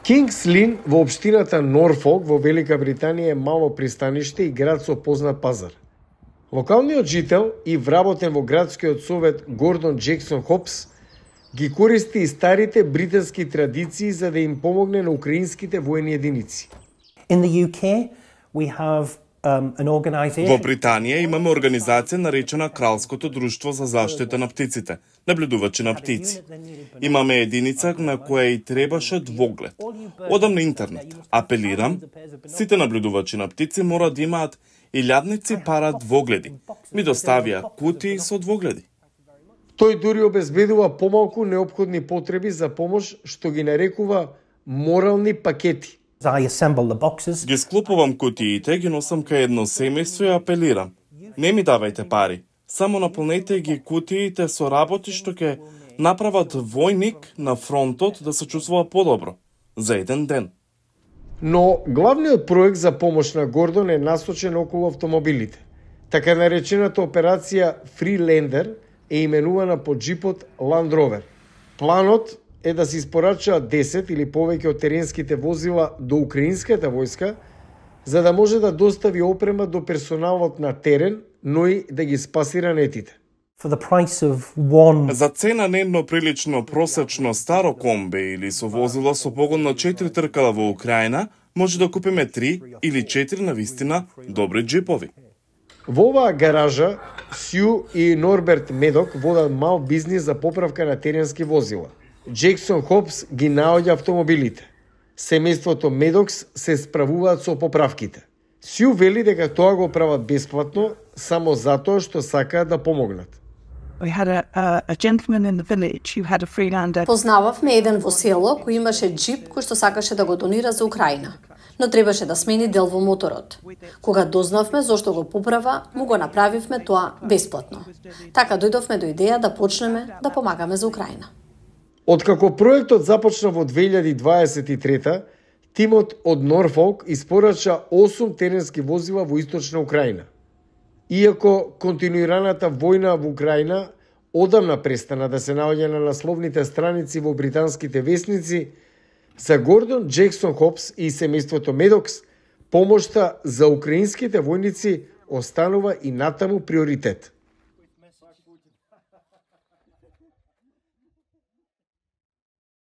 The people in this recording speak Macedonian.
Кингс Лин во општината Норфолк во Велика Британија е мало пристаниште и град со познат пазар. Локалниот жител и вработен во градскиот совет Гордон Джексон Хопс ги користи и старите британски традиции за да им помогне на украинските воени единици. In the UK, we have Во Британија имаме организација наречена Кралското друштво за заштита на птиците, наблюдувачи на птици. Имаме единица на која и требаше двоглед. Одам на интернет, апелирам, сите наблюдувачи на птици мора да имаат илјадници пара двогледи. Ми доставија кутии со двогледи. Тој дури обезбедува помалку неопходни потреби за помош, што ги нарекува морални пакети. Ги склопувам кутиите, ги носам кај едно семејство и апелирам. Не ми давајте пари, само наполнете ги кутиите со работи што ќе направат војник на фронтот да се чувствува подобро за еден ден. Но главниот проект за помош на Гордон е насочен околу автомобилите. Така наречената операција Freelander е именувана по джипот Land Rover. Планот е да се испорачаат 10 или повеќе од теренските возила до украинската војска, за да може да достави опрема до персоналот на терен, но и да ги спаси ранетите. За цена на едно прилично просечно старо комбе или со возила со погон на 4 тркала во Украина, може да купиме 3 или 4 навистина добри джипови. Во оваа гаража, Сју и Норберт Медок водат мал бизнис за поправка на теренски возила. Джексон Хопс ги наоѓа автомобилите. Семејството Медокс се справуваат со поправките. Сју вели дека тоа го прават бесплатно, само затоа што сакаат да помогнат. Познававме еден во село кој имаше джип кој што сакаше да го донира за Украина, но требаше да смени дел во моторот. Кога дознавме зошто го поправа, му го направивме тоа бесплатно. Така дојдовме до идеја да почнеме да помагаме за Украина. Откако проектот започна во 2023, тимот од Норфолк испорача 8 теренски возила во источна Украина. Иако континуираната војна во Украина одамна престана да се наоѓа на насловните страници во британските весници, за Гордон Джексон Хопс и семејството Медокс, помошта за украинските војници останува и натаму приоритет.